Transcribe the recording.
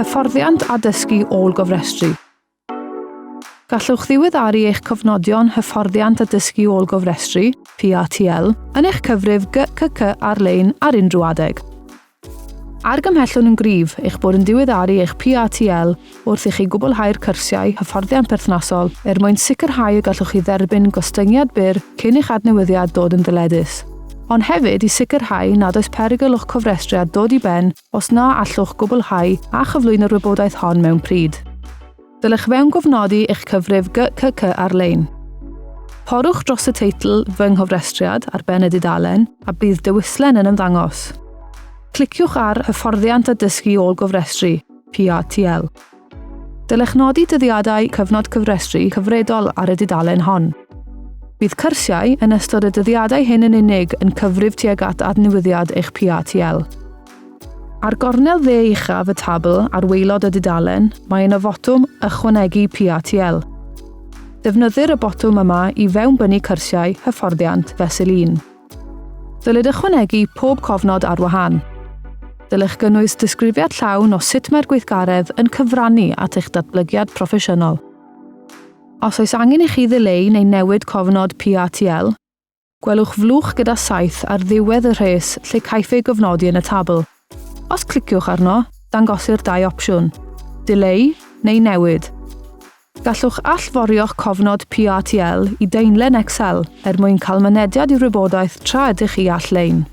Hyfforddiant a dysgu ôl-gofrestru. Gallwch ddiweddaru eich cofnodion Hyfforddiant a Dysgu Ôl-gofrestru, PATL, yn eich cyfrif GCC ar-lein ar unrhyw adeg. Argymhellwn yn gryf eich bod yn diweddaru eich PATL wrth i chi gwblhau'r cyrsiau hyfforddiant perthnasol er mwyn sicrhau y gallwch chi dderbyn gostyngiad byr cyn i'ch adnewyddiad dod yn ddyledus, ond hefyd i sicrhau nad oes perygl o'ch cofrestriad dod i ben os na allwch gwblhau a chyflwyno'r wybodaeth hon mewn pryd. Dylech fewngofnodi eich cyfrif GCC ar-lein. Porwch dros y teitl Fy Nghofrestriad ar ben y dudalen a bydd dewislen yn ymddangos. Cliciwch ar Hyfforddiant a Dysgu Ôl-gofrestru, PATL. Dylech nodi dyddiadau cyfnod cyfrestru cyfredol ar y dudalen hon. Bydd cyrsiau yn ystod y dyddiadau hyn yn unig yn cyfrif tuag at adnewyddiad eich PATL. Ar gornel dde uchaf y tabl ar waelod y dudalen, mae yna fotwm Ychwanegu PATL. Defnyddir y botwm yma i fewnbynnu cyrsiau hyfforddiant fesul un. Dylid ychwanegu pob cofnod ar wahân. Dylech gynnwys disgrifiad llawn o sut mae'r gweithgaredd yn cyfrannu at eich datblygiad proffesiynol. Os oes angen i chi ddileu neu newid cofnod PATL, Gwelwch flwch gyda saeth ar ddiwedd y rhes lle caiff ei gofnodi yn y tabl. Os cliciwch arno, dangosir dau opsiwn, Dileu neu Newid. Gallwch allforio'ch cofnod PATL i daenlen Excel er mwyn cael mynediad i'r wybodaeth tra ydych chi all-lein.